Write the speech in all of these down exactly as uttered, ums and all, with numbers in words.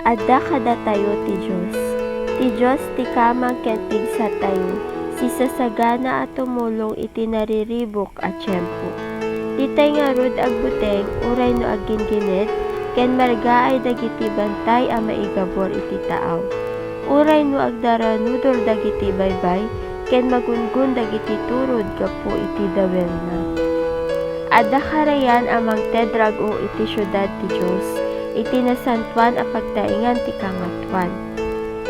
Adda kadatayo ti Dios. Ti Dios ti kamang ken pigsatayo, sisasagana a tumulong iti nariribuk a tiempo. Ditay ngarud agbuteng uray no agginggined ken margaay dagiti bantay a maigabur iti taaw. Uray no agdaranudor dagiti baybay ken magungon dagiti turod gapu iti dawelna. Adda karayan a mangted rag-o iti siudad ti Dios, iti nasantoan a pagtaengan ti Kangatoan.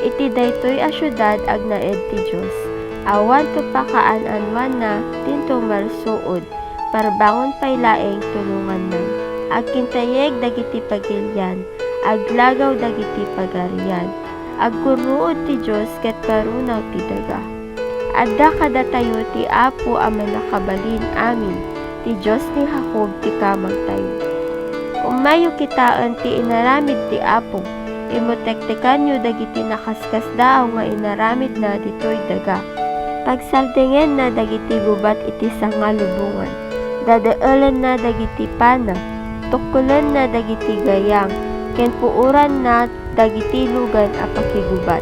Iti daytoy a siudad agnaed ti Dios. Awan to pakaan-anoanna, dinto marsuod, parbangon pay laeng tulonganna. Agkintayeg dagiti pagilian, aglagaw dagiti pagarian. Agkurruod ti Dios ket parunaw ti daga. Adda kadatayo ti Apo a Mannakabalin-amin, ti Dios ni Jacob ti kamangtayo. Ummayyo kitaen ti inaramid ti Apo. Immutektekanyo dagiti nakaskasdaaw nga inaramidna ditoy daga. Pagsardengenna dagiti gubat iti sangalubongan. Dadeelenna dagiti pana. Tukkolenna dagiti gayam, ken puoranna dagiti lugan a pakigubat.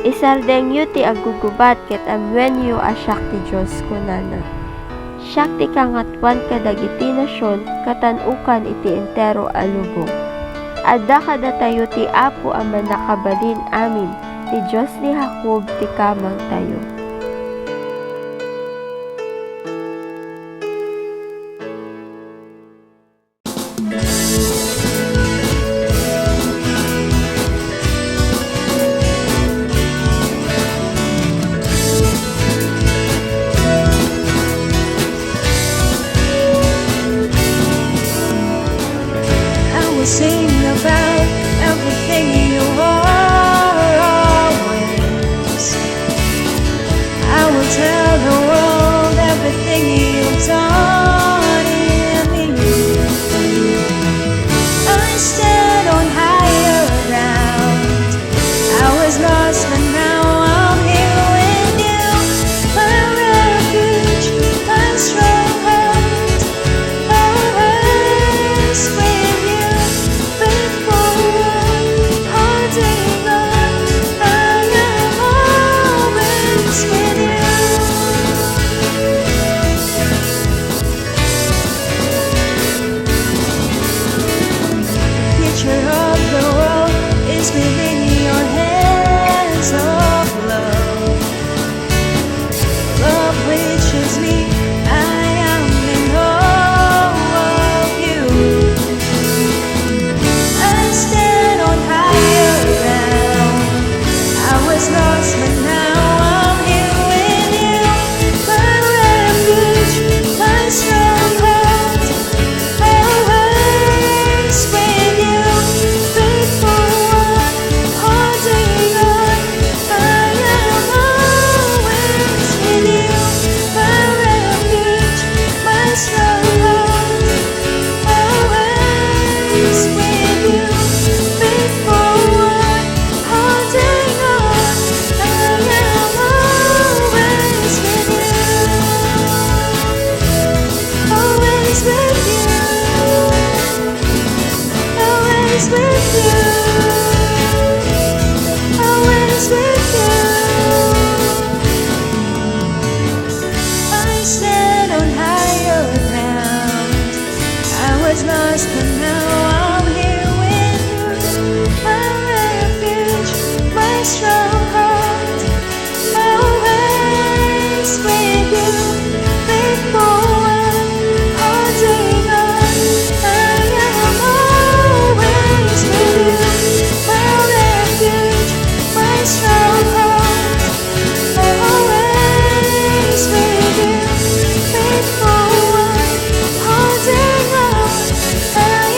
Isardengyo ti aggugubat ket ammoenyo a siak ti Dios, kunana. Siak ti kangatoan kadagiti nasion, katan-okan iti entero a lubong. Adda kadatayo ti Apo a Mannakabalin-amin, ti Dios ni Jacob ti kamangtayo. I will sing about everything you are always. I will tell the world everything you've done in me. I stand on higher ground. I was lost, but now I'm here with you. My refuge, my stronghold, always with you. Faithful one, holding on, I am always with you. The future of the world is within your hands of love. Love reaches me, I am in awe of you. I stand on higher ground. I was lost, but now I'm here with you. My refuge, my stronghold, always with you. Faithful one, holding on, I am always with you. My refuge, my stronghold, always with you. Faithful one, holding on, I am always with you. Always with you. Always with you. Always with you. I stand on higher ground. I was lost, but now I'm here with you. My refuge, my stronghold, always with you. Faithful one, holding on, I am always with you. My refuge, my stronghold, always with you. Faithful one, holding on, I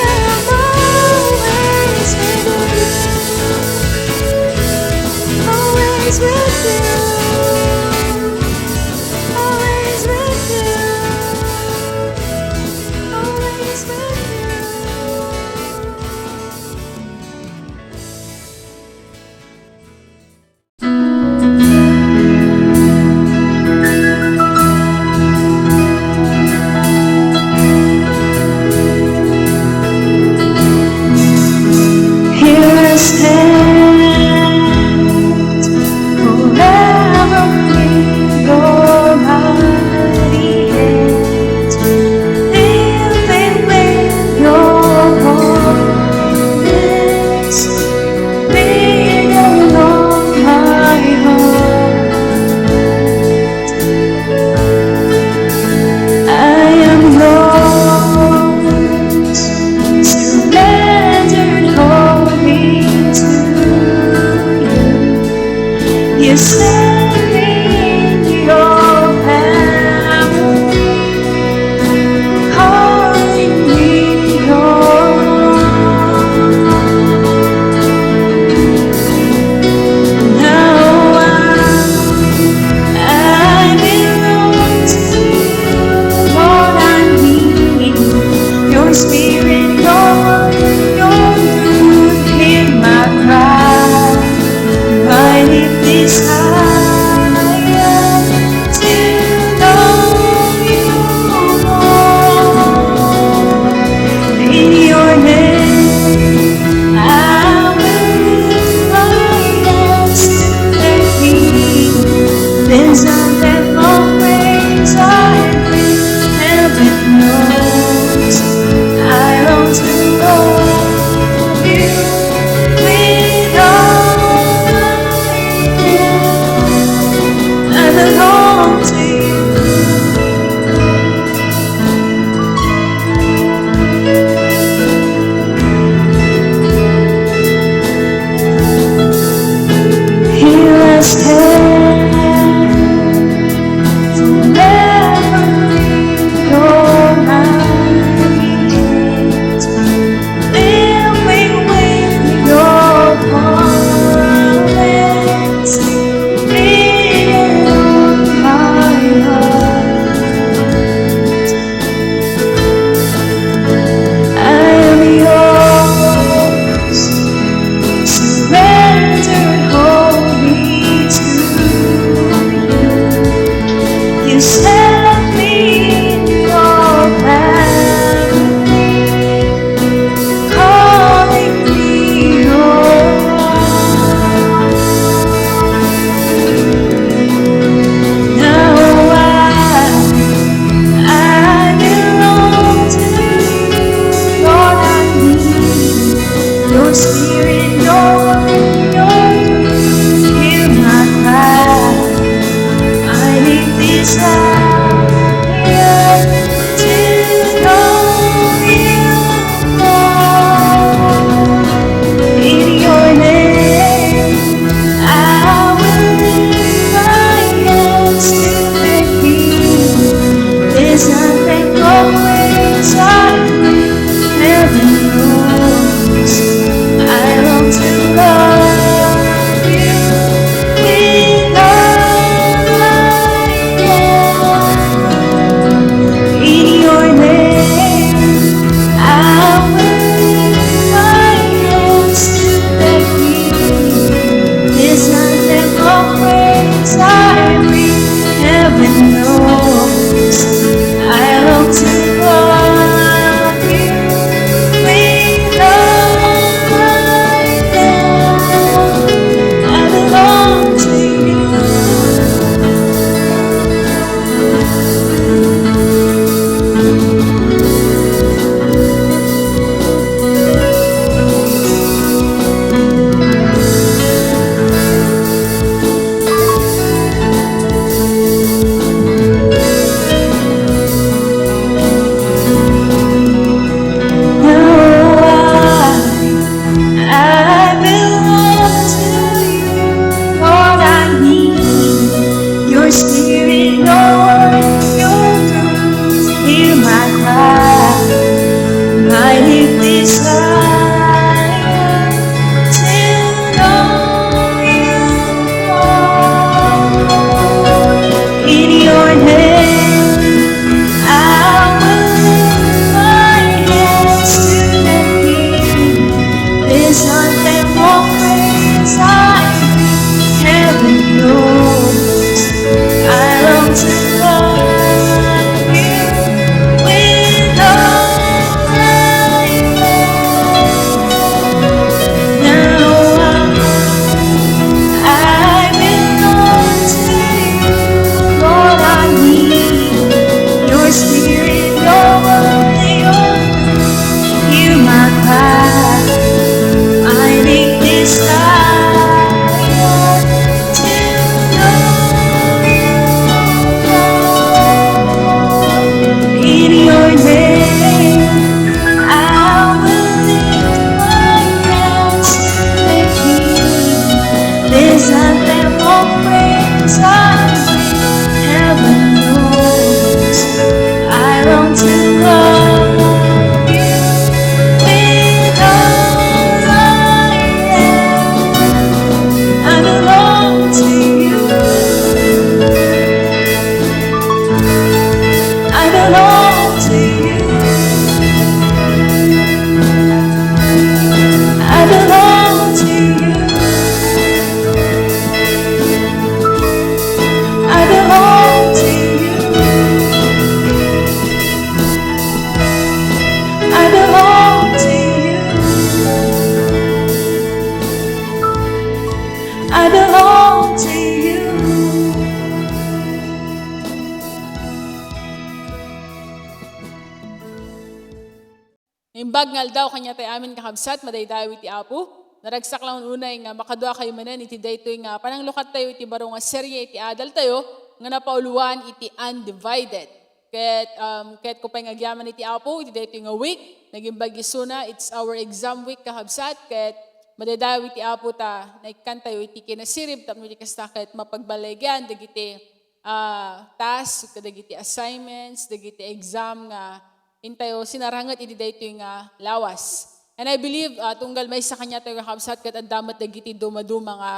Naimbag nga aldaw kaniatayo amin, kakabsat, madaydayaw iti Apo. Naragsak laeng unay nga makaduakayo manen iti daytoy nga pananglukattayo iti baro nga serye iti adaltayo nga napauluan iti Undivided. Ket, um, ket ko pay nga agyaman iti Apo iti daytoy nga week, nagimbag isuna, it's our exam week, kakabsat, ket madaydayaw iti Apo ta naikkantayo iti kinasirib tapno iti kasta ket mapagbalaygian dagiti, ah, task, kadagiti assignments, dagiti exam nga intayo sinaranget iti daytoy nga lawas. And I believe, ah, tunggal maysa kaniatayo, kakabsat, ket adda met dagiti dumaduma nga,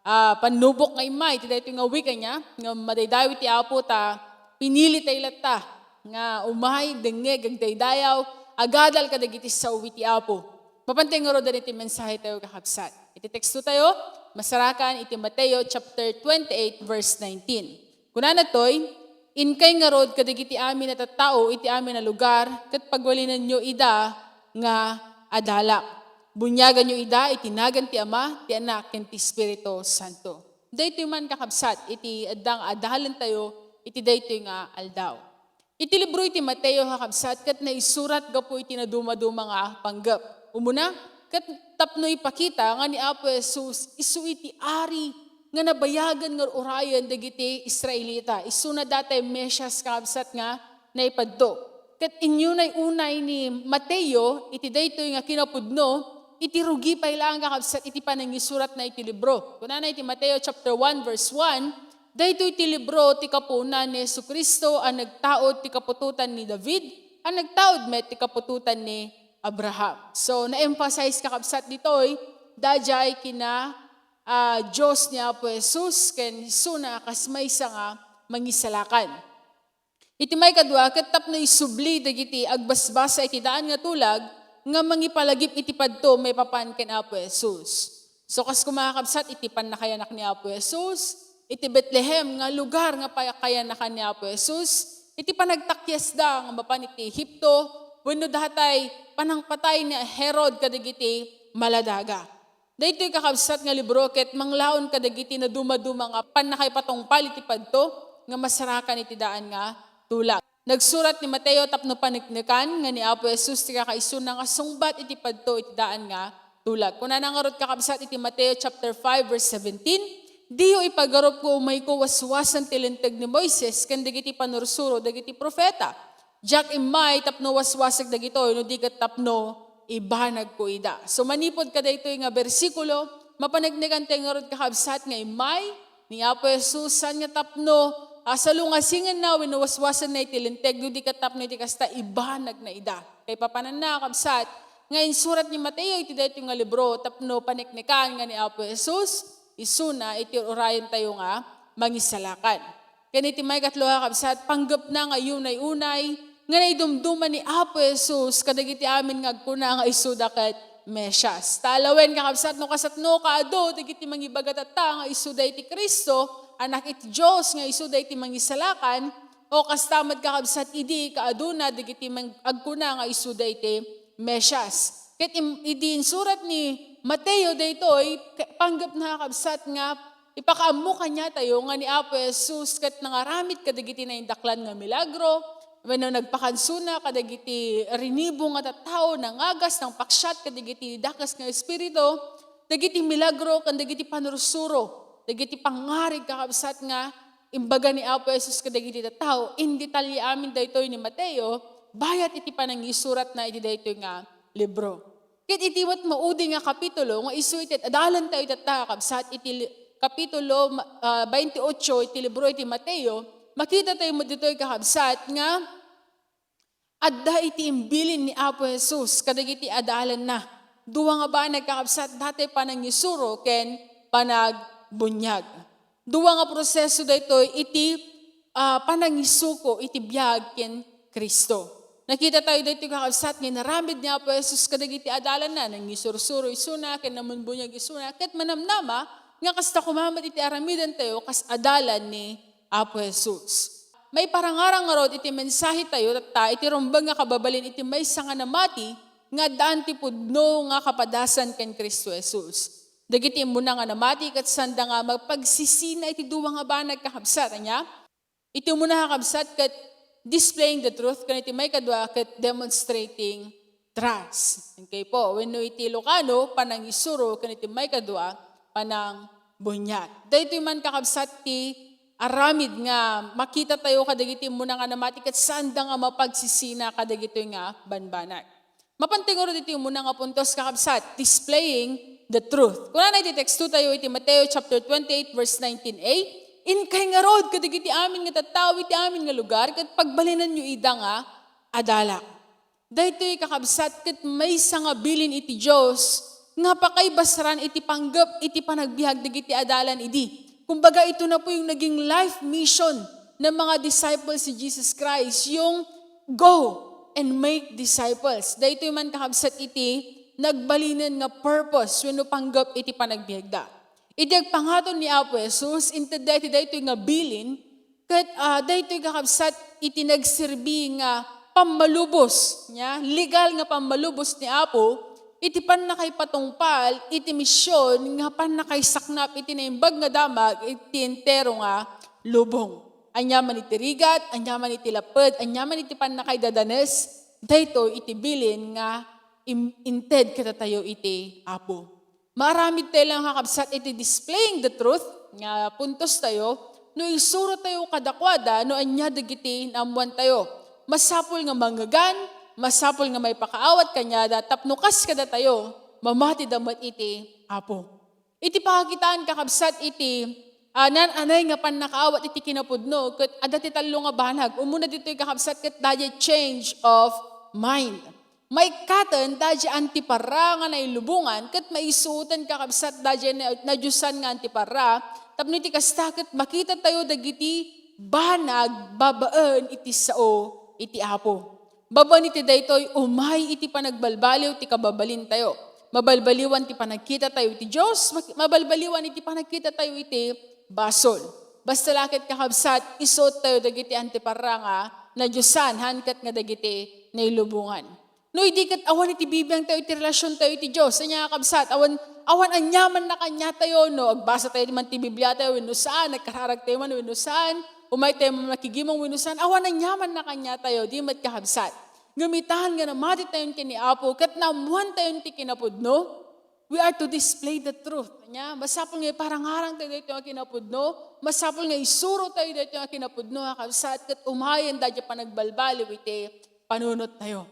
ah, pannubok nga immay iti daytoy nga week ania, nga madaydayaw iti Apo ta pinilitayo latta nga umay, dengngeg, agdaydayaw, agadal kadagiti sao iti Apo. Mapantay ngaruden iti mensahetayo, kakabsat. Iti tekstotayo, masarakan iti Mateo chapter twenty-eight, verse nineteen. Kunana toy, "Inkay ngarud kadagiti amin a tattao iti amin a lugar, ket pagbalinenyo ida nga adalak. Buniaganyo ida iti nagan ti Ama, ti Anak, ken ti Espiritu Santo." Daytoy man, kakabsat, iti adda nga adalentayo iti daytoy nga aldaw. Iti libro iti Mateo, kakabsat, ket naisurat gapu iti nadumaduma nga panggep. Umuna, ket tapno ipakita nga ni Apo Jesus isu iti ari nga nabayagen nga urayen dagiti Israelita. Isuna daytoy Mesias, kakabsat, nga naipadto. Ket inunay-unay ni Mateo iti daytoy nga kinapudno, iti rugi pay laeng, kakabsat, iti panangisuratna iti libro. Kunana iti Mateo chapter one, verse one, "Daytoy ti libro ti kapuonan ni Jesu-Cristo a nagtaud ti kaputotan ni David, a nagtaud met ti kaputotan ni Abraham." So, na-emphasize, kakabsat, ditoy, daydiay kina, ah, Dios ni Apo Jesus, ken isuna a kas maysa nga mangisalakan. Iti maikadua, ket tapno isubli dagiti agbasbasa iti daan nga tulag nga mangipalagip iti padto maipapan ken Apo Jesus. So, kas koma, kakabsat, iti pannakayanak ni Apo Jesus, iti Betlehem nga lugar nga pakayanakan ni Apo Jesus, iti panagtakiasda nga mapan iti Egipto, wenno daytoy panangpatay ni Herod kadagiti maladaga. Daytoy, kakabsat, nga libro ket manglaon kadagiti nadumaduma nga pannakaipatungpal iti padto nga masarakan iti daan nga tulag. Nagsurat ni Mateo tapno paneknekan nga ni Apo Jesus ti kakaisuna nga sungbat iti padto iti daan nga tulag. Kunana ngarud, kakabsat, iti Mateo chapter five, verse seventeen, "Diyo ipagarupko umayko waswasen ti Linteg ni Moises ken dagiti pannursuro dagiti profeta. Diak immay tapno waswasek dagitoy, no di ket tapno ibanagko ida." So, manipud kadaytoy nga bersikulo, mapaneknekantayo ngarud, kakabsat, nga immay ni Apo Jesus saan nga tapno, ah, salungasingenna wenno waswasenna iti Linteg, no di ket tapno iti kasta ibanagna ida. Kaipapananna, kakabsat, nga insurat ni Mateo iti daytoy nga libro tapno paneknekan nga ni Apo Jesus isuna iti ur-urayentayo nga mangisalakan. Ken iti maikatlo, kakabsat, panggepna nga unay-unay nga naidumduma ni Apo Jesus kadagiti amin nga agkuna nga isuda ket Mesias. Ta alawen, kakabsat, no kasatno kaadu dagiti mangibaga tatta nga isuda iti Cristo, Anak iti Dios, nga isuda iti mangisalakan, o kasta met, kakabsat, idi kaaduna dagiti mang-, agkuna nga isuda iti Mesias. Ket im-, idi insurat ni Mateo daytoy, ka-, panggepna, kakabsat, nga ipakaammo kaniatayo nga ni Apo Jesus ket nangaramid kadagiti naindaklan nga milagro, wenno nagpakansuna kadagiti rinibo nga tattao, nangagas, nangpaksiat kadagiti dakes nga espiritu, dagiti milagro ken dagiti pannursuro, dagiti pangngarig, kakabsat, nga imbaga ni Apo Jesus kadagiti tattao, indetalye amin daytoy ni Mateo, bayat iti panangisuratna iti daytoy nga libro. Ket iti met maudi nga kapitulo nga isu iti adalantayo itatta, kakabsat, iti li-, kapitulo, ah, twenty-eight iti libro iti Mateo, makitatayo met ditoy, kakabsat, nga adda iti imbilin ni Apo Jesus kadagiti adalanna. Dua nga banag, kakabsat, daytoy panangisuro ken panagbuniag. Dua nga proseso daytoy iti, ah, panangisuko iti biag ken Cristo. Nakitatayo daytoy, kakabsat, nga inaramid ni Apo Jesus kadagiti adalanna, nangisursuro isuna ken nammumbuniag isuna, ket manamnama nga kasta koma met iti aramidantayo kas adalan ni Apo Jesus. Maiparangarang ngarud iti mensahetayo tatta iti rumbeng nga kababalin iti maysa nga namati nga addaan ti pudno nga kapadasan ken Cristo Jesus. Dagiti immuna nga namati ket sanda nga magpagsisina iti dua nga banag, kakabsat. Ania? Iti umuna, kakabsat, ket displaying the truth, ken iti maikadua ket demonstrating trust. Okay po, wenno iti Ilocano, panangisuro, ken iti maikadua, panangbuniag. Daytoy man, kakabsat, ti aramid nga makita tayo kadagiti immuna nga namati ket saanda nga mapagsisina kadagitoy nga banbanag. Mapanti ngarud iti umuna nga puntos, kakabsat, displaying the truth. Kunana iti teksto tayo iti Mateo chapter twenty-eight, verse nineteen a, "Inkay ngarud kadagiti amin nga tattao iti amin nga lugar, ket pagbalinanyo ida nga adalak." Daytoy, kakabsat, ket maysa nga bilin iti Dios nga pakaibasran iti panggep iti panagbiag dagiti adalan idi. Kumbaga, ito na po yung naging life mission ng mga disciples ni Jesus Christ, yung "Go and make disciples." Daytoy man, kakabsat, iti nagbalinen nga purpose wenno panggep iti panagbiagda. Iti agpangaton ni Apo Jesus, inted daytoy, daytoy nga bilin, ket, ah, daytoy, kakabsat, iti nagserbi nga pammalubos, nia, legal nga pammalubos ni Apo iti pannakaipatungpal iti mision nga pannakaisaknap iti naimbag nga damag iti entero nga lubong. Aniaman iti rigat, aniaman iti lapped, aniaman iti pannakaidadanes, daytoy iti bilin nga im-, inted kadatayo iti Apo. Maaramid tayo lang, kakabsat, iti displaying the truth nga puntos tayo, no isuro tayo kadakuada no ania dagiti naammoan tayo. Masapul nga mangngegan, masapul nga maipakaawat kaniada, tapno kas kadatayo, mamatida met iti Apo. Iti pakakitaan, kakabsat, iti, ah, naan-anay nga pannakaawat iti kinapudno, ket adda ti tallo nga banag. Umuna ditoy, kakabsat, ket daydiay change of mind. Maikkaten daydiay antiparra nga nailubongan, ket maisuoten, kakabsat, daydiay na-, nadiosan nga antiparra, tapno iti kasta, ket makita tayo dagiti banag babaen iti sao iti Apo. Babaen iti daytoy, umay iti panagbalbaliw ti kababalintayo. Mabalbaliwan ti panagkitatayo iti Dios, mak-, mabalbaliwan iti panagkitatayo iti basol. Basta la ket, kakabsat, isuottayo dagiti antiparra nga nadiosan, haan ket nga dagiti nailubongan. No idi ket awan iti bibiangtayo iti relasiontayo iti Dios, ania, kakabsat, awan, awan aniaman na kaniatayo, no agbasatayo man ti Bibliatayo wenno saan, nagkararagtayo man wenno saan, umaytayo man makigimong wenno saan, awan aniaman na kaniatayo, di met, kakabsat. Ngem itan nga namatitayon ken ni Apo ket naammoantayon ti kinapudno, we are to display the truth. Ania, masapul nga iparangarangtayo daytoy nga kinapudno, masapul nga isurotayo daytoy nga kinapudno, kakabsat, ket umayen daydiay panagbalbaliw iti panunottayo.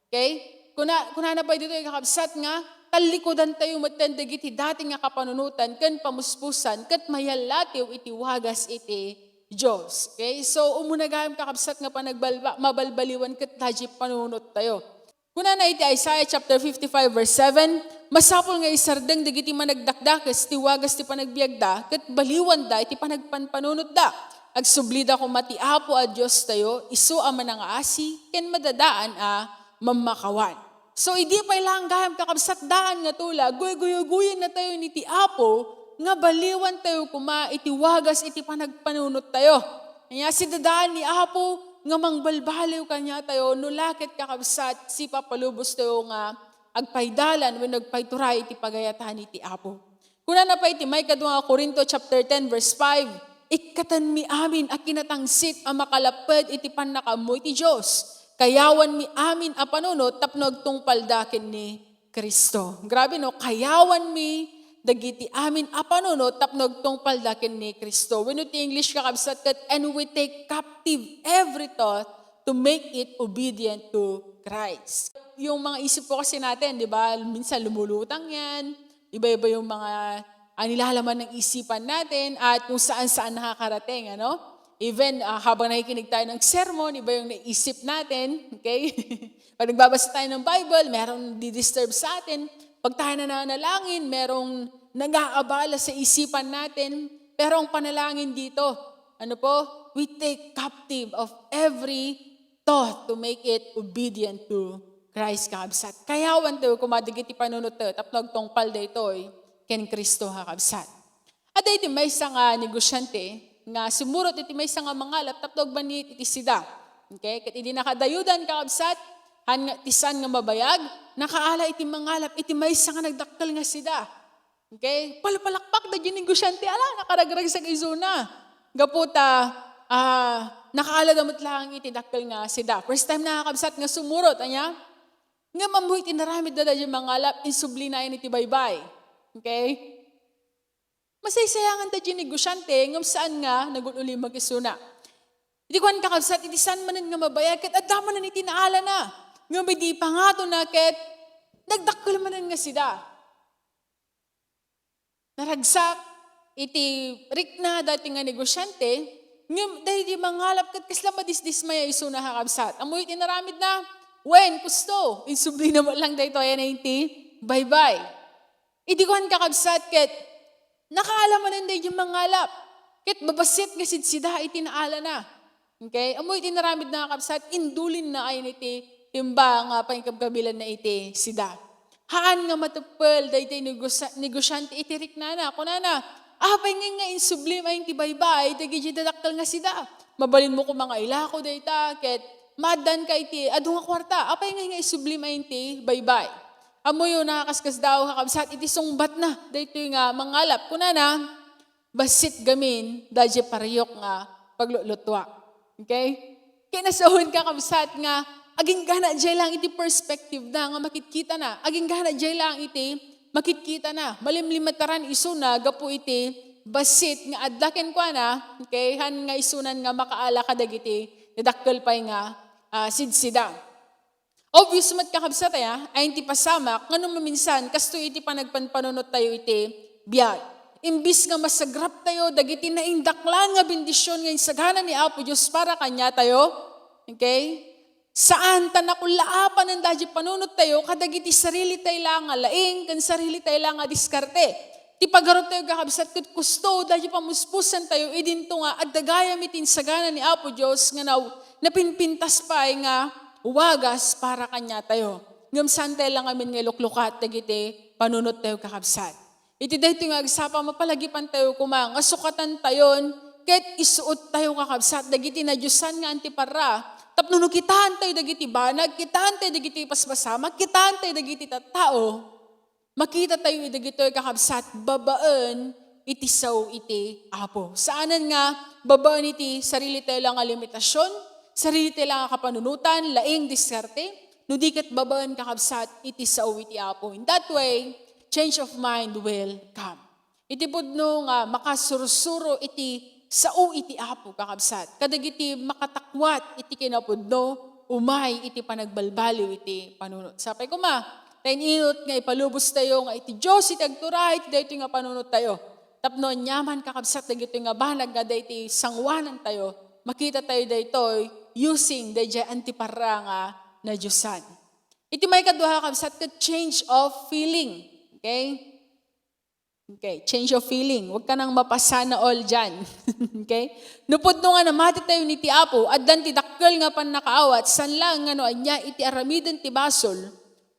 Okay? Kuna, kunana pay ditoy, kakabsat, nga tallikudantayo metten dagiti dati nga kapanunotan ken pamuspusan ket mayallatiw iti wagas iti Dios. Okay? So, umuna gayam, kakabsat, nga panagbalba-, mabalbaliwan ket daydiay panunottayo. Kunana iti Isaiah chapter fifty-five, verse seven, "Masapul nga isardeng dagiti managdakdakes ti wagas ti panagbiagda, ket baliwanda iti panagpanpanunotda. Agsublida koma ti Apo a Diostayo, isu a manangaasi ken madadaan a mammakawan." So, idi pay laeng gayam, kakabsat, daan nga tula, guyguyguyen natayo iti Apo nga baliwantayo koma iti wagas iti panagpanunottayo. Ania, sidadaan ni Apo nga mangbalbaliw kaniatayo, no la ket, kakabsat, sipapalubostayo nga agpaydalan wenno agpayturay iti pagayatan iti Apo. Kunana pay iti maikadua nga Corinto chapter ten, verse five, "Ikkatenmi amin a kinatangsit a makalapped iti pannakaammo iti Dios. Kayawanmi amin a panunot tapno agtungpalda ken ni Cristo." Grabe, no? "Kayawanmi dagiti amin a panunot tapno agtungpalda ken ni Cristo." Wenno ti English, kakabsat, ket, "And we take captive every thought to make it obedient to Christ." Yung mga isip po kasi natin, di ba, minsan lumulutang yan. Iba-iba yung mga, ah, nilalaman ng isipan natin at kung saan-saan nakakarating, ano? Even, ah, habang nakikinig tayo ng sermon, iba yung naisip natin, okay? Pag nagbabasa tayo ng Bible, merong di-disturb sa atin. Pag tayo nananalangin, merong nag-aabala sa isipan natin. Pero ang panalangin dito, ano po? We take captive of every thought to make it obedient to Christ, kakabsat. Kayawantayo koma dagiti panunot tayo, tapno agtungpal daytoy ken Cristo, kakabsat. Adda iti maysa nga negosyante nga sumurot iti maysa nga mangalap tapno agmanit iti sida. Okay? Ket idi nakadayudan, kakabsat, han nga, ti saan nga mabayag, nakaala iti mangalap iti maysa nga nagdakkel nga sida. Okay? Palpalakpak daydi negosyante, ala, nakaragragsak isuna. Gapu ta, ah, nakaala da met laeng iti dakkel nga sida. First time na, kakabsat, nga sumurot, ania? Ngem ammo iti naramidda daydiay mangalap, insublina iti baybay. Okay? Masaysayangan daydiay negosyante, ngem saan nga nagul-ulimag isuna. Iti kuan, kakabsat, iti saan manen nga mabayag, ket adda manen iti naalana. Ngem idi ipangatona, ket nagdakkel manen nga sida. Naragsak iti rikna daytoy nga negosyante, ngem daydi mangalap ket kasla madisdismaya isuna, kakabsat. Ammo iti naramidna? Wen, kusto, insublina met lang daytoy a nainti baybay. Idi kuan, kakabsat, ket nakaala manen daydi mangalap, ket babassit nga sidsida iti naalana. Okay? Ammo iti naramidna, kakabsat, indulinna ayan iti timba nga pangikabkabilanna iti sida. Haan nga mateppel daytoy negosa-, negosyante iti riknana. Kunana, "Apay ngay nga insublim ayan ti baybay dagiti dadakkel nga sida? Mabalinmo koma nga ilako dayta ket maaddanka iti adu nga kuarta. Apay ngay nga insublim ayan ti baybay?" Ammoyo, nakaskasdaaw, kakabsat, iti sungbatna daytoy nga mangalap. Kunana, "Bassit gamin daydiay parayok nga paglutlutua." Okay? Kinasawen, kakabsat, nga aginggana diay lang iti perspective na nga makitkitana. Aginggana diay lang iti makitkitana. Malimlimataran isuna gapu iti bassit nga adda kenkuana, okay? Haan nga isunan nga makaala kadagiti nadakkel pay nga, ah, sidsida. Obvious met, kakabsat, aya, ayan ti pasamak, nga no maminsan, kastoy iti panagpanpanunottayo iti biag. Imbis nga masagraptayo dagiti naindaklan nga bendision nga insagana ni Apo Dios para kaniatayo, okay? Saan, ta nakullaapanen daydiay panunottayo kadagiti sarilitay la nga laing ken sarilitay la nga diskarte. Ti pagaruttayo, kakabsat, ket kusto daydiay pamuspusantayo idinto nga adda gayam iti insagana ni Apo Dios nga naw-, napinpintas pay nga wagas para kaniatayo. Ngem saantayo la ngamin nga iluklukat dagiti panunottayo, kakabsat. Iti daytoy nga agsapa, mapalagipantayo koma nga sukatantayon ket isuottayo, kakabsat, dagiti nadiosan nga antiparra. Tapno no kitaantayo dagiti banag, kitaantayo dagiti paspasamak, kitaantayo dagiti tattao, makitatayo dagitoy, kakabsat, babaen iti sao iti Apo. Saanen nga babaen iti sarilitayo la nga limitasion, sarilitayo la nga kapanunotan, laing diskarte, no di ket babaen, kakabsat, iti sao iti Apo. In that way, change of mind will come. Iti pudno nga makasursuro iti sao iti Apo, kakabsat, kadagiti makatakwat iti kinapudno, umay iti panagbalbaliw iti panunot. Sapay koma, ta in-inut nga ipalubostayo nga iti Dios iti agturay iti daytoy nga panunottayo. Tapno aniaman, kakabsat, dagitoy nga banag nga daytoy sanguanantayo, makitatayo daytoy using daydiay antiparra nga nadiosan. Iti maikadua, kakabsat, ket change of feeling. Okay? Okay, change of feeling. Huwag ka nang mapasana all dyan. Okay? No pudno nga namatitayon iti Apo, addan ti dakkel nga pannakaawat, saan laeng nga no ania iti aramiden ti basol,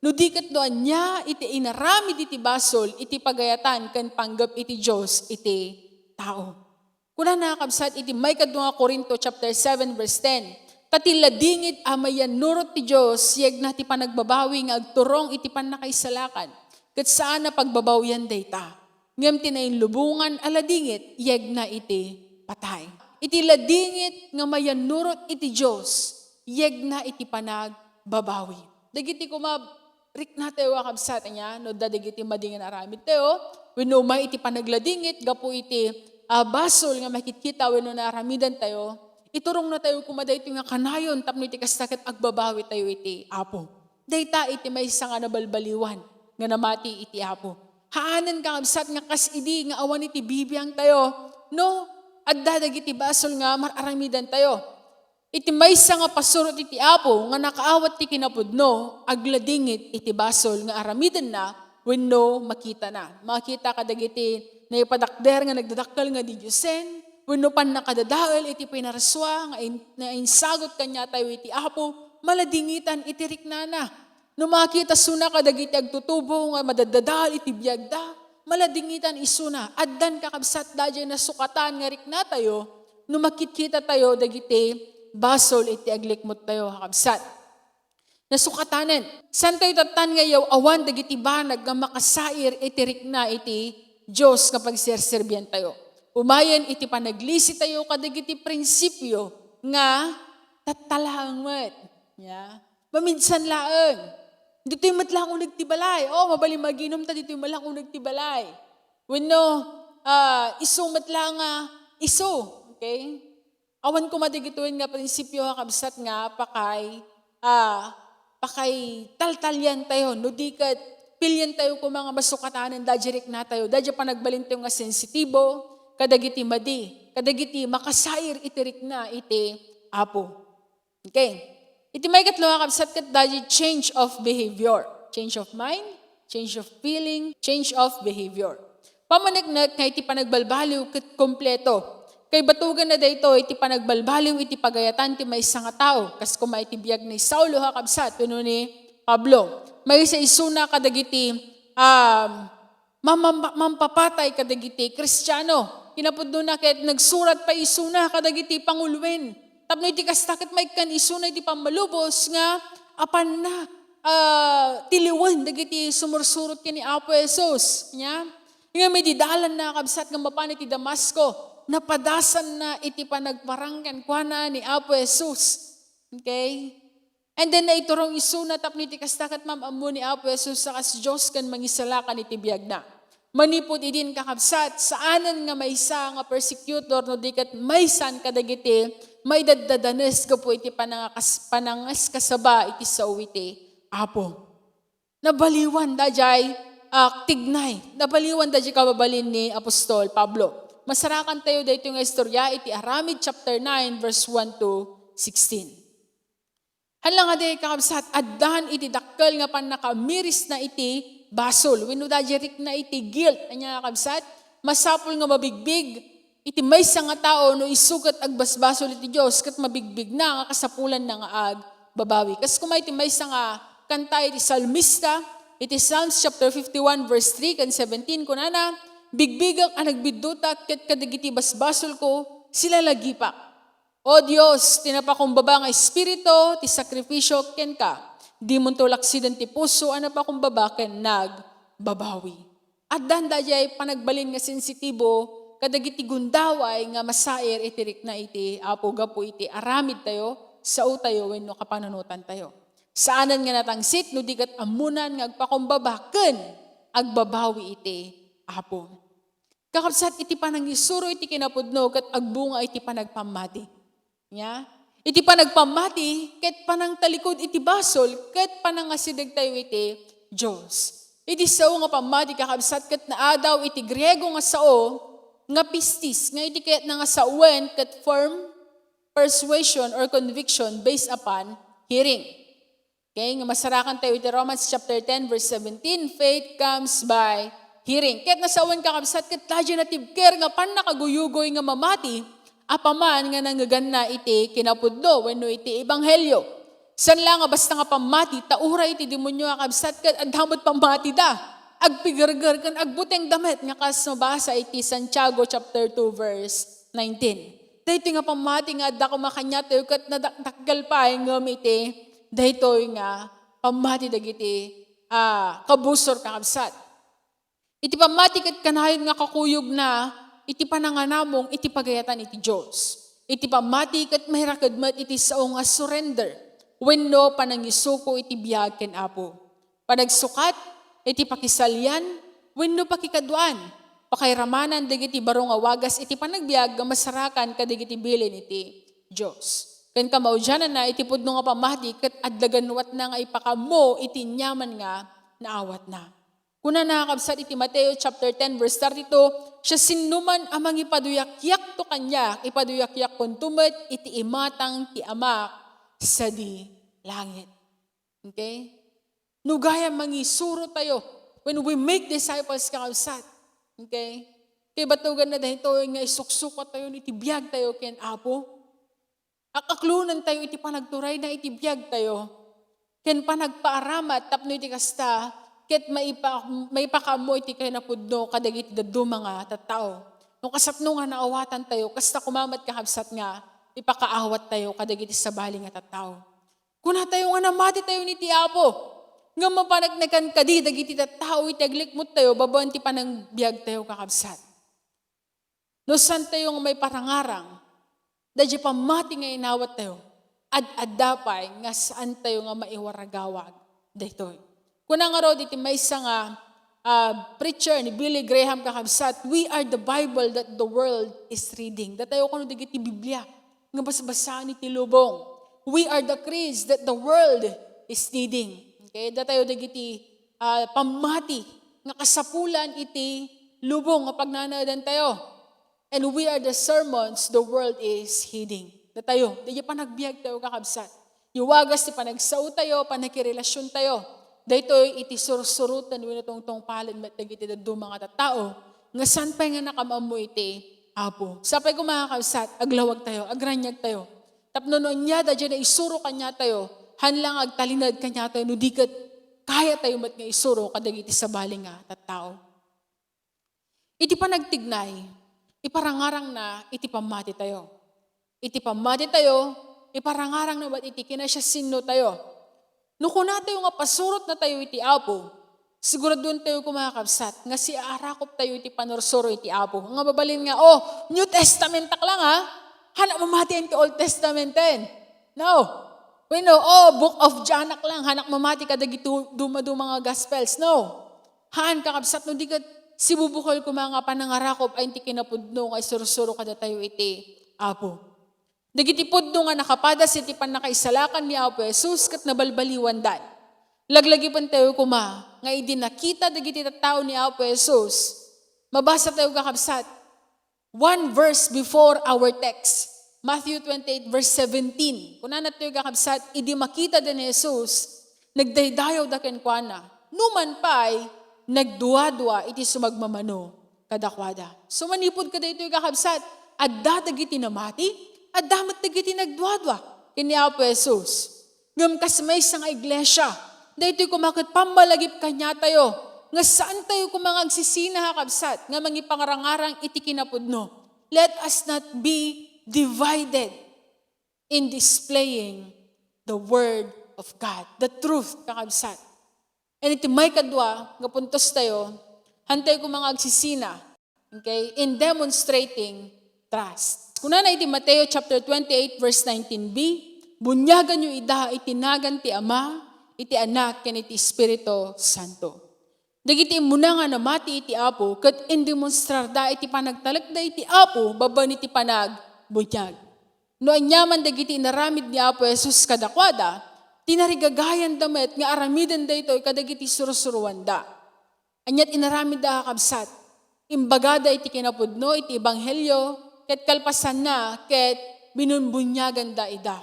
no di ket no ania iti inaramid iti basol iti pagayatan ken panggep iti Dios iti tao. Kunana, kabsat, iti maikadua nga Corinto chapter seven, verse ten, "Ta ti ladingit a mayannurot ti Dios, yegna ti panagbabawi nga agturong iti pannakaisalakan, ket saan a pagbabawian dayta. Ngem ti nainlubongan a ladingit, yegna iti patay." Iti ladingit nga mayannurot iti Dios, yegna iti panagbabawi. Dagiti koma riknatayo a kabsat, ania, no adda dagiti madi nga naaramidtayo, wenno umay iti panagladingit gapu iti, ah, basol nga makitkita wenno naaramidantayo, iturongnatayo koma daytoy nga kanayon tapno iti kasta ket agbabawitayo iti Apo. Dayta iti maysa nga nabalbaliwan nga namati iti Apo. Haanen, kakabsat, nga kas idi nga awan iti bibiangtayo, no adda dagiti basol nga mar-aramidantayo. Iti maysa nga pasurot iti Apo nga nakaawat ti kinapudno, agladingit iti basol nga aramidenna wenno makitana. Makita kadagiti naipadakder nga nagdadakkel nga didiosen wenno pannakadadael iti pinarsua nga in-, nga insagut kaniatayo iti Apo, maladingitan iti riknana. No makita isuna kadagiti agtutubo nga madaddadael iti biagda, maladingitan isuna. Addan, kakabsat, daydiay nasukatan nga riknatayo no makitkitatayo dagiti basol iti aglikmottayo, kakabsat. Nasukatanen. Saantayo tattan nga iyaw-awan dagiti banag nga makasair iti rikna iti Dios nga pagserserbiantayo. Umayen iti panaglisitayo kadagiti prinsipio nga tatta laeng met. Ya. Mamidsan laeng. Ditoy met lang uneg ti balay. O, mabalin nga aginum ta ditoy met lang uneg ti balay. Wenno, ah, isu met lang nga isu. Okay? Awan koma dagitoy nga prinsipio, kakabsat, nga pakai-, ah, pakaitaltaliantayo, no di ket pilientayo koma nga masukatanen daydiay riknatayo, daydiay panagbalintayo nga sensitibo kadagiti madi, kadagiti makasair iti rikna iti Apo. Okay. Iti maikatlo, kakabsat, ket daydiay change of behavior. Change of mind, change of feeling, change of behavior. Pammaneknek nga iti panagbalbaliw ket kompleto. Kaibatuganna daytoy iti panagbalbaliw iti pagayatan ti maysa nga tao. Kas koma iti biag ni Saulo, kakabsat, wenno ni Pablo. Maysa isuna kadagiti, um, mamam-, mampapatay kadagiti Kristiano. Kinapudnona ket nagsurat pay isuna kadagiti panguloen. Tapno iti kasta ket maikkan isuna iti pammalubos nga apanna, ah, tiliwen dagiti sumursurot ken ni Apo Jesus. Nya? Ngem idi dalanna, kakabsat, nga mapan iti Damasco, napadasanna iti panagparang kenkuana ni Apo Jesus. Okay? And then, naiturong isuna tapno iti kasta ket maam-ammo ni Apo Jesus a kas Dios ken Mangisalakan iti biagna. Manipud idin, kakabsat, saanen nga maysa nga persecutor no di ket maysan kadagiti maidaddadanes gapu iti panangakas-, panangaskasaba iti sao iti Apo. Nabaliwan daydiay, ah, tignay. Nabaliwan daydiay kababalin ni Apostol Pablo. Masarakantayo daytoy nga istorya iti Aramid chapter nine, verse one to sixteen. Haan la nga di, kakabsat, addan iti dakkel nga pannakaamirisna iti basol. Wenno daydiay rikna iti guilt. Ania, kakabsat? Masapul nga mabigbig iti maysa nga tao no isu ket agbasbasol iti Dios ket mabigbigna nga kasapulanna nga agbabawi. Kas koma iti maysa nga kanta iti salmista, iti Psalms chapter fifty-one, verse three ken seventeen, kunana, "Bigbigak a nagbiddutak ket kadagiti basbasolko, silalagipak." O Dios, ti napakumbaba nga espiritu ti sakrifisio kenka. Dimonto laksiden ti puso a napakumbaba ken nagbabawi. Addan daydiay panagbalin nga sensitibo kadagiti gundaway nga masair iti rikna iti Apo gapu iti aramidtayo, saotayo, wenno kapanunotantayo. Saanen nga natangsit no di ket ammonan nga agpakumbaba ken agbabawi iti Apo. Kakabsat, iti panangisuro iti kinapudno ket agbunga iti panagpammati. Nya? Iti panagpammati ket panangtalikod iti basol ket panangasidegtayo iti Dios. Iti sao nga pammati, kakabsat, ket naadaw iti Griego nga sao nga pistis, nga iti kayatna nga sawen ket firm persuasion or conviction based upon hearing. Okay, nga masarakantayo iti Romans chapter ten, verse seventeen, "Faith comes by hearing." Ket nasawen, kakabsat, ket daydiay natibker nga pannakaguyugoy nga mamati, apaman nga nangngeganna iti kinapudno wenno iti ebanghelio. Saan la nga basta nga pammati, ta uray iti demonio, kakabsat, ket adda met pammatida. Agpigerger ken agbutengda met nga kas mabasa iti Santiago chapter two, verse nineteen. Daytoy nga pammati nga adda koma kaniatayo ket nadakdakkel pay ngem iti daytoy nga pammati dagiti, ah, kabusor, kakabsat. Iti pammati ket kanayon nga kakuyogna iti pananganamong iti pagayatan iti Dios. Iti pammati ket mairaked met iti sao nga surrender wenno panangisuko iti biag ken Apo. Panagsukat iti pakisalian wenno pakikaduaan, pakairamanan dagiti baro nga wagas iti panagbiag nga masarakan kadagiti bilin iti Dios. Ken kamaudiananna, iti pudno nga pammati ket adda ganwatna nga ipakaammo iti aniaman nga naawatna. Kunana, kakabsat, iti Mateo chapter ten, verse thirty-two, "Siasinoman a mangipaduyakyak to kaniak, ipaduyakyak konto met iti imatang ti Amak sadi langit." Okay? No gayam mangisuro tayo, when we make disciples, kakabsat, okay? Kay batugan na dahito nga isuksukot tayo iti biag tayo ken Apo. Akaklonentayo iti panagturayna iti biagtayo, ken panagpaaramat tapno iti kasta, ket maipa-, maipakaammo iti kinapudno kadagiti dadduma nga tattao. No kasapno nga naawatantayo, kasta koma met, kakabsat, nga ipakaawattayo kadagiti sabali nga tattao. Kunatayo nga namatitayo iti Apo, ngem mapaneknekan kadi dagiti tattao iti aglikmottayo babaen ti panangbiagtayo, kakabsat. No saantayo nga maiparangarang daydiay pammati nga inawattayo, ad-adda pay nga saantayo nga maiwaragawag daytoy. Kuna ngarud iti maysa nga, ah, preacher ni Billy Graham, kakabsat, "We are the Bible that the world is reading." Datayo kano dagiti Biblia nga basbasaen iti lubong. "We are the creeds that the world is needing." Okay? Datayo dagiti, ah, pammati nga kasapulan iti lubong nga pagnanaedantayo. "And we are the sermons the world is heeding." Datayo, daydi panagbiagtayo, kakabsat. Iwagas ti panagsaotayo, pannakirelasiontayo. Daytoy iti sursuroten wenno tungtungpalen met dagiti dadduma nga tattao nga saan pay nga nakaammo iti Apo. Sapay koma, kakabsat, aglawagtayo, agraniagtayo. Tapno no ania daydi naisuro kaniatayo, haan la nga agtalinaed kaniatayo, no di ket kayatayo met nga isuro kadagiti sabali nga tattao. Iti panagtignay, iparangarangna iti pammatitayo. Iti pammatitayo, iparangarangna met iti kinasiasinnotayo. No kunatayo nga pasurotnatayo iti Apo, siguraduentayo koma, kakabsat, nga siaarakoptayo iti pannursuro iti Apo. Nga mabalin nga, "Oh, New Testamentak lang, ha? Haanak mamati iti Old Testamenten." No. Wenno, "Oh, Book of Johnak lang, haanak mamati kadagiti dumaduma nga Gospels." No. Haan, kakabsat, no di ket sibubukel koma nga panangarakop a iti kinapudno nga isursuro kadatayo iti Apo. Dagiti pudno nga nakapadas iti pannakaisalakan ni Apo Jesus ket nabalbaliwandan. Laglagipentayo koma nga idi nakita dagiti tattao ni Apo Jesus, mabasatayo, kakabsat, one verse before our text, Matthew twenty-eight verse seventeen. Kunana toy, kakabsat, "Idi makitada ni Jesus, nagdaydayawda kenkuana. Numan pay, nagduadua iti sumagmamano kadakuada." So, manipud kadaytoy, kakabsat, adda dagiti namati, adda met dagiti nagduadua ken ni Apo Jesus. Ngem kas maysa nga iglesia, daytoy koma ket pammalagip kaniatayo nga saantayo koma nga agsisina, kakabsat, nga mangipangarangarang iti kinapudno. Let us not be divided in displaying the word of God, the truth, kakabsat. And iti maikadua nga puntostayo, haantayo koma nga agsisina, okay, in demonstrating trust. Kunana iti Mateo chapter twenty-eight, verse nineteen b, "Buniaganyo ida iti nagan ti Ama, iti Anak, ken iti Espiritu Santo." Dagiti immuna nga namati iti Apo ket indemonstrarda iti panagtalekda iti Apo babaen iti panagbuniag. No aniaman dagiti inaramid ni Apo Jesus kadakuada, tinarigagayanda met nga aramiden daytoy kadagiti sursuroanda. Ania ti inaramidda, kakabsat? Imbagada iti kinapudno iti ebanghelio, ket kalpasanna, ket binumbuniaganda ida.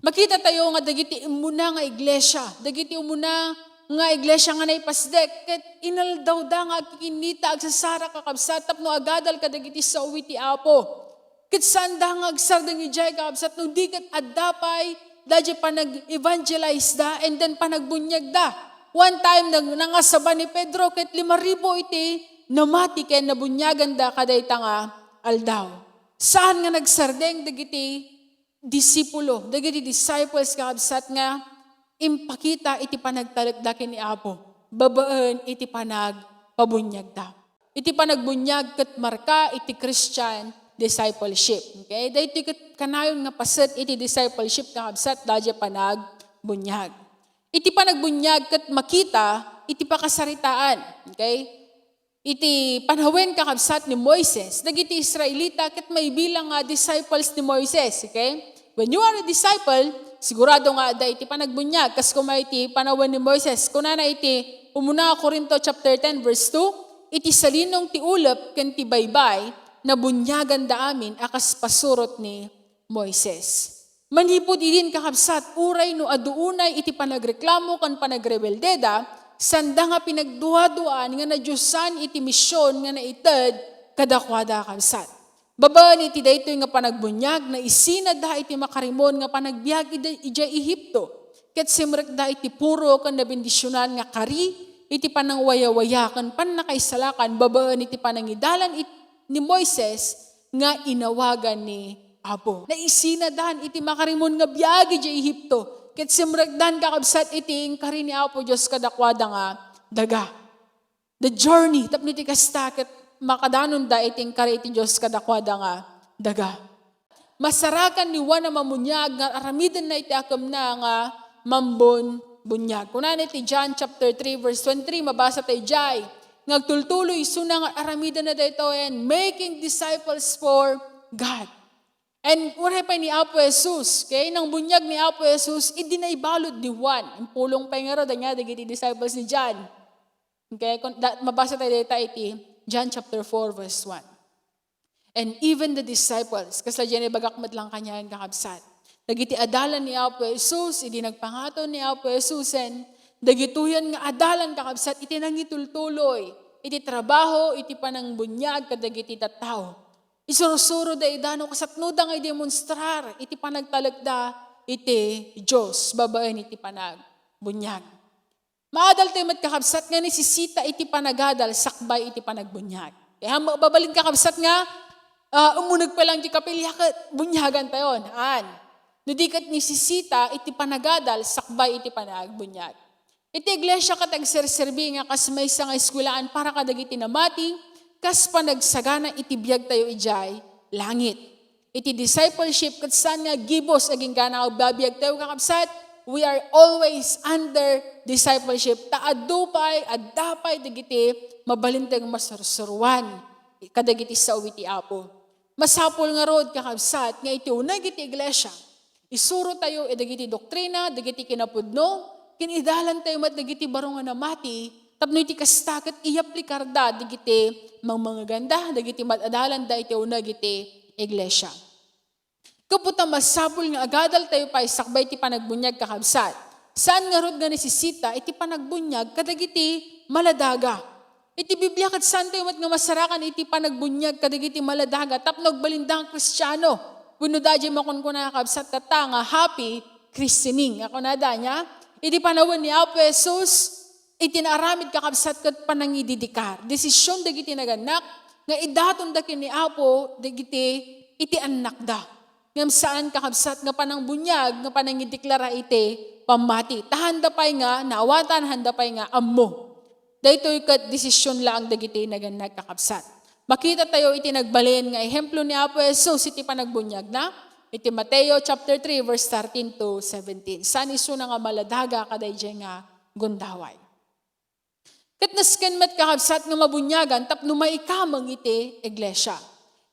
Makitatayo nga dagiti immuna nga iglesia, dagiti umuna nga iglesia nga naipasdek, ket inaldawda nga agkikinnita, agsasaraka, kakabsat, tapno agadal kadagiti sao iti Apo. Ket saanda nga agsardeng idiay, kakabsat, no di ket adda pay daydiay panag-evangelize da and then panagbuniagda. One time, nang-, nangasaba ni Pedro ket lima ribu iti namati ken nabuniaganda kadayta nga aldaw. Saan nga nagsardeng dagiti disipulo, dagiti disciples, kakabsat, nga impakita iti panagtalekda ken ni Apo babaen iti panagpabuniagda. Iti panagbuniag ket marka iti Christian discipleship. Okay? Daytoy ket kanayon nga paset iti discipleship, kakabsat, daydiay panagbuniag. Iti panagbuniag ket makita iti pakasaritaan. Okay? Iti panawen, kakabsat, ni Moises, dagiti Israelita ket maibilang nga disciples ni Moises. Okay? When you are a disciple, sigurado nga adda iti panagbuniag, kas koma iti panawen ni Moises. Kunana iti umuna a Corinto chapter ten, verse two, "Iti salinong ti ulep ken ti baybay, nabuniaganda amin a kas pasurot ni Moises." Manipud idin, kakabsat, uray no adu unay iti panagreklamo ken panagrebeldeda, sanda nga pinagduaduaan nga nadiosan iti mision nga naited kadakuada, kakabsat. Babaen iti daytoy nga panagbuniag, naisinada iti makarimon nga panagbiag ida-, idiay Ehipto, ket simrekda iti puro ken nabendisionan nga kari iti panangwayawaya ken pannakaisalakan babaen iti panangidalan it-, ni Moises nga inawagan ni Apo. Naisinadan iti makarimon nga biag idiay Ehipto, ket simrekdan, kakabsat, iti inkari ni Apo Dios kadakuada nga daga. The journey, tapno iti kasta, ket makadanonda iti inkari iti Dios kadakuada nga daga. Masarakan ni Juan a Mammuniag nga aramidenna iti akemna nga mambun-, buniag. Kunana iti John chapter three, verse twenty-three, mabasa tayo diay, nga agtultuloy isuna nga aramidenda daytoyen, making disciples for God. And uray pay ni Apo Jesus, okay? Nang buniag ni Apo Jesus, idi naibalud ni Juan. Impulong pay ngarud, ania, dagiti disciples ni John. Okay? Kun, da, mabasa tayo dayta iti John chapter four, verse one. And even the disciples, kasla diay ibagak met lang kaniaen, kakabsat. Dagiti adalan ni Apo Jesus, idi nagpangato ni Apo Jesusen, dagitoyen nga adalan, kakabsat, iti nangitultuloy iti trabaho, iti panangbuniag kadagiti tattao. Isursuro da ida no kasatnoda nga idemonstrar iti panagtalekda iti Dios babaen iti panagbuniag. Maadal tayo met, kakabsat, nga nisisita iti panagadal sakbay iti panagbuniag. Kaya mabalin, kakabsat, nga, ah, umuneg pa lang ti kapilya ket buniagan tayon. Aan. No di ket nisisita iti panagadal sakbay iti panagbuniag. Iti iglesia ket agserserbi nga kas maysa nga eskuelaan para kadagiti namati, kas panagsagana iti biag tayo idiay langit. Iti discipleship ket saan nga gibus agingga nga agbabiag tayo, kakabsat, we are always under discipleship. Ta adu pay, adda pay dagiti mabalin tayo nga masursuruan kadagiti sao iti Apo. Masapul ngarud, kakabsat, nga iti uneg iti iglesia, isuro tayo dagiti doktrina, dagiti kinapudno, ken idalan tayo met dagiti baro nga namati, tapno iti kasta ket iyaplikarda dagiti mangmangaganda, dagiti mad-adalanda iti uneg iti iglesia. Gapu ta masapul nga agadal tayo pay sakbay ti panagbuniag, kakabsat. Saan ngarud nga nisisita iti panagbuniag kadagiti maladaga. Iti Biblia ket saan tayo met nga masarakan iti panagbuniag kadagiti maladaga tapno agbalinda nga Kristiano. Wenno daydiay makunkuna, kakabsat, tatta nga happy christening. Ako na da niya. Iti panawen ni Apo Jesus, iti naaramid, kakabsat, ket panangididikar. Desisyon dagiti nagannak nga idatonda ken ni Apo dagiti iti annakda. Ngem saan, kakabsat, nga panangbuniag nga panangideklara iti pammati. Ta haanda pay nga naawatan, haanda pay nga ammo. Daytoy ket desisyon laeng dagiti nagannak, kakabsat. Makita tayo iti nagbalin nga ehemplo ni Apo Jesus iti panagbuniagna, iti Mateo chapter three, verse thirteen to seventeen. Saan isuna nga maladaga kadaydiay nga gundaway. Ket nasken met, kakabsat, nga mabuniagan tapno maikameng iti iglesia.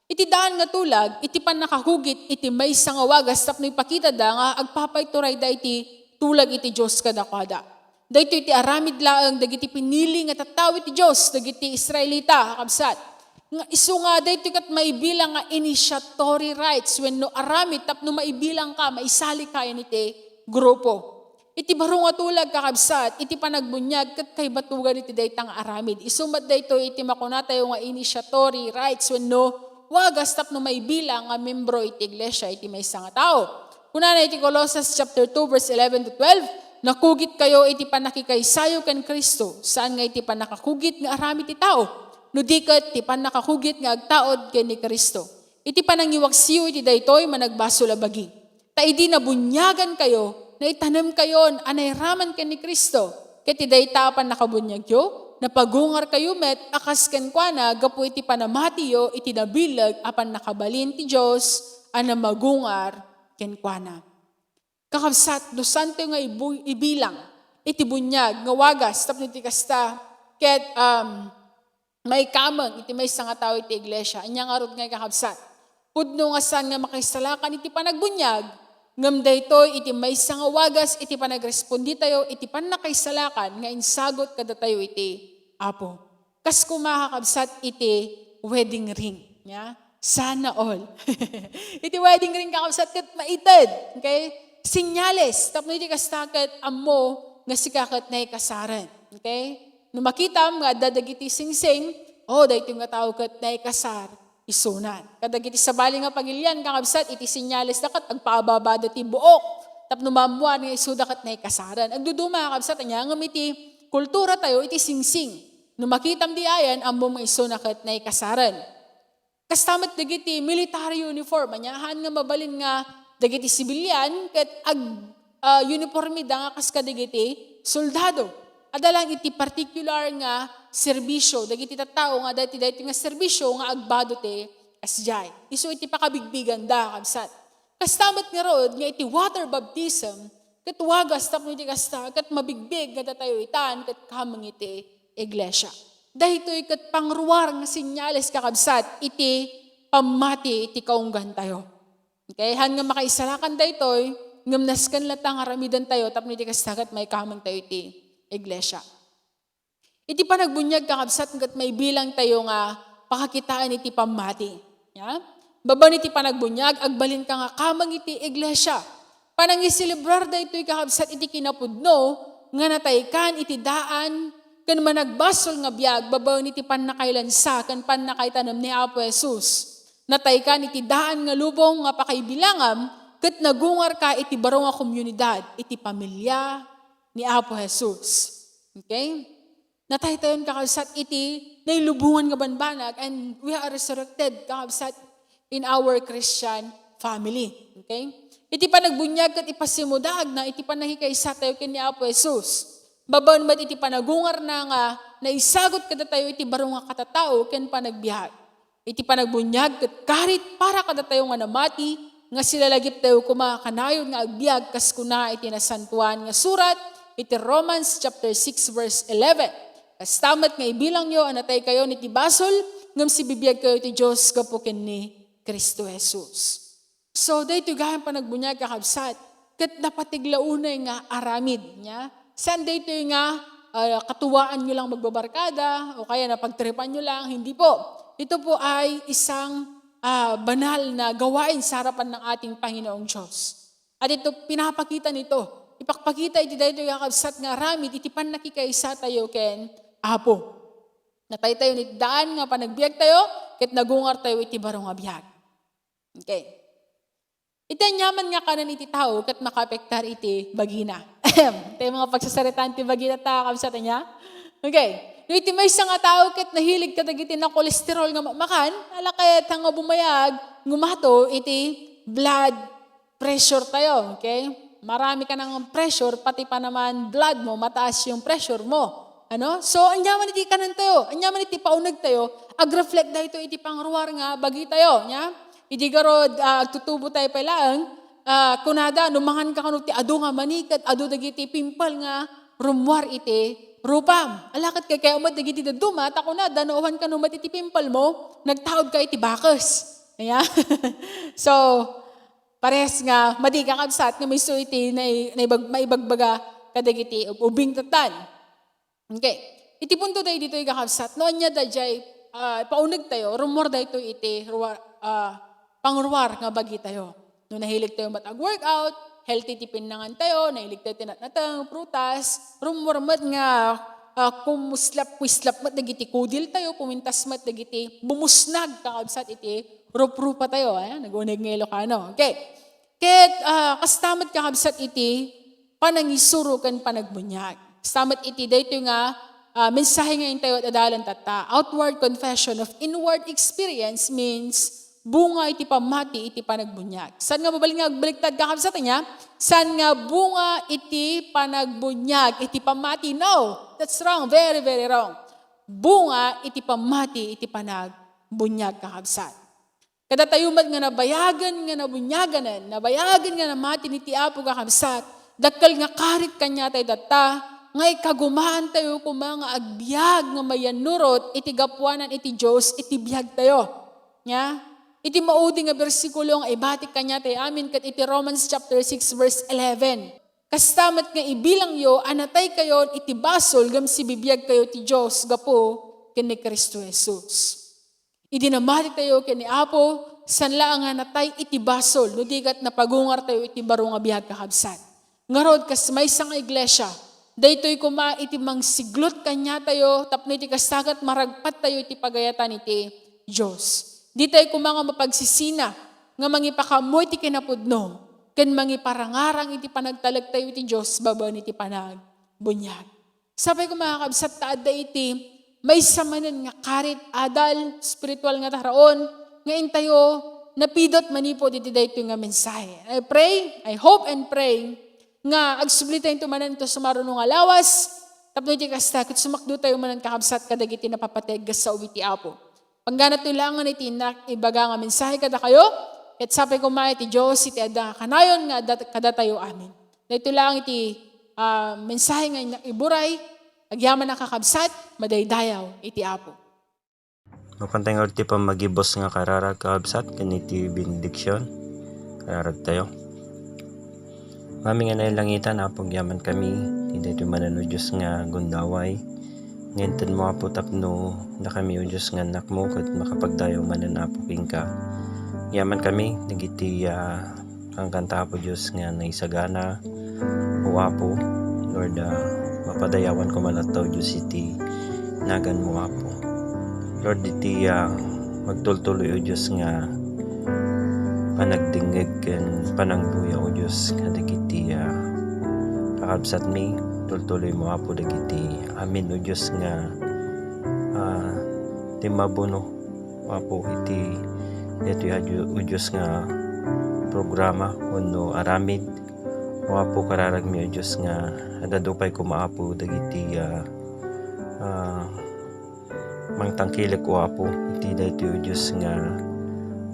Iti daan nga tulag, iti pannakakugit iti maysa nga wagas tapno ipakitada nga agpapaiturayda iti tulag iti Dios kadakuada. Daytoy ti aramid laeng dagiti pinili nga tattao iti Dios, dagiti Israelita, kakabsat. Nga isu nga daytoy ket maibilang nga initiatory rites wenno aramid tapno maibilangka, maisali kayan iti grupo. Iti baro nga tulag, kakabsat, iti panagbuniag ket kaibatugan iti dayta nga aramid. Isu met daytoy iti makunatayo nga initiatory rites wenno wagas tapno maibilang nga membro iti iglesia iti maysa nga tao. Kunana iti Colosas chapter two, verse eleven to twelve, "Nakugitkayo iti pannakikaysayo ken Cristo, saan nga iti pannakakugit nga aramid ti tao, no di ket ti pannakakugit nga agtaud ken ni Cristo. Iti panangiwaksiyo iti daytoy managbasol a bagi." Ta idi nabuniagankayo, naitanemkayon a nairaman ken ni Cristo, ket ti dayta a pannakabuniagyo, napagungarkayo met a kas kenkuana gapu iti panamatiyo iti nabileg a pannakabalin ti Dios a namagungar kenkuana. Kakabsat, no saantayo nga ibu-, ibilang iti buniag nga wagas tapno iti kasta, ket, um, maikameng iti maysa nga tao iti iglesia. Ania ngarud ngay, kakabsat? Pudno nga saan nga makaisalakan iti panagbuniag, ngem daytoy iti maysa nga wagas iti panagresponditayo iti pannakaisalakan nga insagut kadatayo iti Apo. Kas koma, kakabsat, iti wedding ring. Ya? Sana all. Iti wedding ring, kakabsat, ket maited. Okay? Senyales. Tapno iti kasta ket ammo nga sika ket naikasaren. Okay? No makitam nga adda dagiti singsing, "Oh, daytoy nga tao ket naikasar isunan." Kadagiti sabali nga pagilian, kakabsat, iti senyales da ket agpaababada ti buok tapno maammuan nga isuda ket naikasaren. Agduduma, kakabsat, ania ngem iti kultura tayo iti singsing. No makitam di ayan, ammom nga isuna ket naikasaren. Kasta met dagiti military uniform, ania, haan nga mabalin nga dagiti sibilian ket ag-, ah, uniformida nga kas kadagiti soldado. Adda lang iti particular nga serbisyo dagiti tattao nga daytoy, daytoy nga serbisyo nga agbado ti kasdiay. Isu iti pakabigbiganda, kabsat. Kasta met ngarud nga iti water baptism, ket wagas tapno iti kasta, ket mabigbig nga datayo itan, ket kameng iti iglesia. Daytoy ket pangruar nga senyales, kakabsat, iti pammati iti kaunggantayo. Okay? Han nga makaisalakan daytoy, ngem nasken latta nga aramidantayo tapno iti kasta ket maikamengtayo iti iglesia. Iti panagbuniag, kakabsat, ket maibilangtayo nga pakakitaan iti pammati. Ya? Babaen iti panagbuniag, agbalinka nga kameng iti iglesia. Panangiselebrar daytoy, kakabsat, iti kinapudno nga nataykan iti daan ken managbasol nga biag babaen iti pannakailansa ken pannakaitanem ni Apo Jesus. Nataykan iti daan nga lubong nga pakaibilangam ket nagungarka iti baro nga komunidad, iti pamilia ni Apo Jesus. Okay? Nataytayon, kakabsat, iti nailubongan nga banbanag, and we are resurrected, kakabsat, in our Christian family. Okay? Iti panagbuniag ket ipasimudaagna iti pannakikaisatayo ken ni Apo Jesus. Babaen met iti panagungarna nga naisagut kadatayo iti baro nga katatao ken panagbiag. Iti panagbuniag ket karit para kadatayo nga namati, nga silalagiptayo koma kanayon nga agbiag, kas kuna iti Nasantoan nga Surat iti Romans chapter six, verse eleven. Kasta met nga ibilangyo a nataykayon iti basol, ngem sibibiagkayo ti Dios gapu ken ni Cristo Jesus. So, daytoy gayam panagbuniag, kakabsat, ket napatigla unay nga aramid niya. Saan daytoy nga, ah, katuwaanyo lang magbabarkada o kaya napagtripanyo lang? Hindi po. Ito po ay isang, ah, banal na gawain sa harapan ng ating Panginoong Diyos. At ito, pinapakita nito. Ipakpakita iti daytoy, kakabsat, nga aramid iti pannakikaisatayo ken Apo. Nataytayon iti daan nga panagbiagtayo, ket nagungartayo iti baro nga biag. Okay. Iti aniaman nga kanen iti tao ket makaapektar iti bagina. Tay mga pagsasaritaan ti bagina ta, kabsat, ania? Okay. No iti maysa nga tao ket nahilig kadagiti nakolesterol nga ma-, makan, ala kayat nga bumayag, ngumato iti blood pressure tayo, okay? Marami ka ng pressure, pati pa naman blood mo, mataas yung pressure mo. Ano? So, aniaman iti kanen tayo, aniaman iti pauneg tayo, agreflect daytoy iti pangruar nga bagi tayo, nia? Idi garud, ah, agtutubo tayo pay laeng, ah, kunada, no mangan ka kano ti adu nga mani, ket adu dagiti pimple nga rummuar iti rupam. Ala ket kaykayo met dagiti dadduma, ta kunada, no awan kano met iti pimple mo, nagtaud ka iti bakes. Ania? So, pares nga, madi, kakabsat, nga isu iti nai-, naibag-, maibagbaga kadagiti ub-, ubing tattan. Okay. Iti punto tayo ditoy, kakabsat, no ania dayjay, ah, pauneg tayo, rummuar daytoy iti ruar, ah, pangruar nga bagi tayo. No nahilig tayo met ag-workout, healthy ti pinnangan tayo, nahilig tayo ti natnateng, prutas, rummuar met nga, ah, kumuslap-kuislap met dagiti kudil tayo, kumintas met dagiti bumusnag, kakabsat, iti ruprupa tayo, eh, nag-uneg nga Ilocano. Okay. Ket, ah, kasta met, kakabsat, iti panangisuro ken panagbuniag. Kasta met iti daytoy nga, ah, mensahe nga intayo adalen tatta. Outward confession of inward experience means bunga iti pammati iti panagbuniag. Saan nga mabalin nga agbaliktad, kakabsat, ania? Saan nga bunga iti panagbuniag, iti pammati? No, that's wrong. Very, very wrong. Bunga iti pammati iti panagbuniag, kakabsat. Kadatayo met nga nabayagen nga nabuniaganen, nabayagen nga namatin iti Apo, kakabsat, dakkel nga karit kaniatayo tatta, nga ikagumaantayo koma nga agbiag nga mayannurot iti gapuanan iti Dios iti biagtayo. Nia? Iti maudi nga bersikulo nga ibatik kaniatayo amin ket iti Romans chapter six, verse eleven. Kasta met nga ibilangyo a nataykayon iti basol ngem sibibiagkayo ti Dios gapu ken ni Cristo Jesus. Idi namatitayo ken ni Apo, saan laeng nga natay iti basol, no di ket napagungartayo iti baro nga biag, kakabsat. Ngarud, kas maysa nga iglesia, daytoy koma iti mangsiglot kaniatayo tapno iti kasta ket maragpattayo iti pagayatan iti Dios. Ditayo koma nga mapagsisina nga mangipakammo iti kinapudno ken mangiparangarang iti panagtalektayo iti Dios babaen iti panagbuniag. Sapay koma, kakabsat, ta adda iti maysa manen nga karit, adal, spiritual nga taraon, nga intayo napidot manipud iti daytoy nga mensahe. I pray, I hope and pray nga agsublitayo manen iti sumaruno nga lawas, tapno iti kasta, ket sumakdotayo manen, kakabsat, kadagiti napapateg nga sao iti Apo. Pangganat toy laengen iti innak ibaga nga mensahe kadakayo, ket sapay koma iti Dios iti adda nga kanayon nga adda kadatayo amin. Daytoy laeng iti, ah, mensahe nga iburay, agyaman a kakabsat, madaydayaw iti Apo. Mapantayo ngarud ti pammagibus nga kararag, kakabsat, ken iti benediksyon. Kararagtayo. Amin nga nailangitan, Apo, agyaman kami, ti daytoy manen, O Dios, nga gundaway. Nga intedmo, Apo, tapno dakami, O Dios, nga annakmo, ket makapagdayaw manen, Apo, kenka. Agyaman kami, dagiti, ah, kankanta, Apo Dios, nga naisagana, O Apo, Lord, ah, mapadayawan koma latta, O Dios, iti naganmo, Apo. Lord, iti, ah, magtultuloy, O Dios, nga panagdengngeg ken panangbuya, O Dios, kadagiti, ah, kakabsatmi, tultuloymo, Apo, dagiti amin, O Dios, nga, ah, timmabuno, O Apo, iti daytoy a Dio-, O Dios, nga programa wenno aramid. O Apo, kararagmi, O Dios, nga adda pay koma, Apo, dagiti, ah, ah, mangtangkilik, O Apo, iti daytoy, O Dios, nga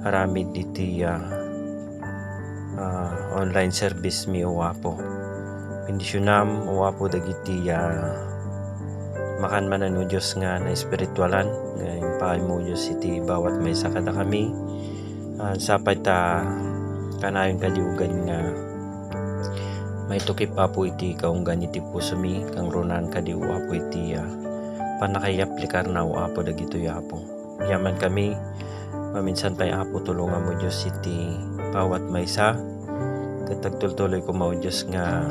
aramid iti, ah, ah, online service mi, O Apo. Bendisyonam, O Apo, dagiti, ah, makan manen, O Dios, nga naespiritualan, nga impaaymo, O Dios, iti bawat maysa kadakami. Ah, sapay ta kanayon kadi, O God, nga maitukip, Apo, iti kaunggan iti pusomi, kangrunan kadi, O Apo, iti, ah, pannakaiyaplikarna, O Apo, dagitoy, Apo. Agyaman kami, maminsan pay, Apo, tulongam, O Dios, iti bawat maysa. Ket agtultuloy koma, O Dios, nga,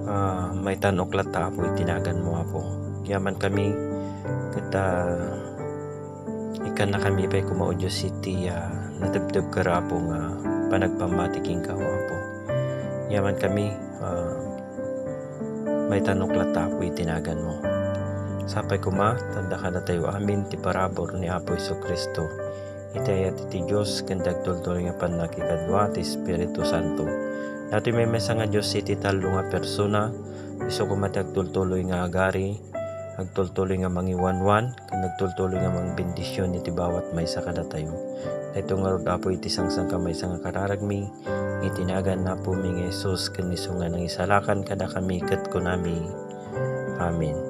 ah, maitan-ok latta, Apo, iti naganmo, Apo. Agyaman kami, ket, ah, ikkannakami pay koma, O Dios, iti, ah, natebtebker, Apo, nga panagpammati kenka, O Apo. Agyaman kami, ah, maitan-ok latta, Apo, iti naganmo. Sapay koma, ta adda kadatayo amin ti parabur ni Apo Jesu-Cristo, iti ayat iti Dios, ken ti agtultuloy nga pannakikadua ti Espiritu Santo. Datoy maymaysa nga Dios iti tallo nga persona, isu koma ti agtultuloy nga agari, agtultuloy nga mangiwanwan, ken agtultuloy nga mangbendisyon iti bawat maysa kadatayo. Daytoy ngarud, Apo, iti sangsankamaysa nga kararagmi, iti nagan ni Apomi nga Jesus, ken isu nga nangisalakan kadakami ket kunami, Amen.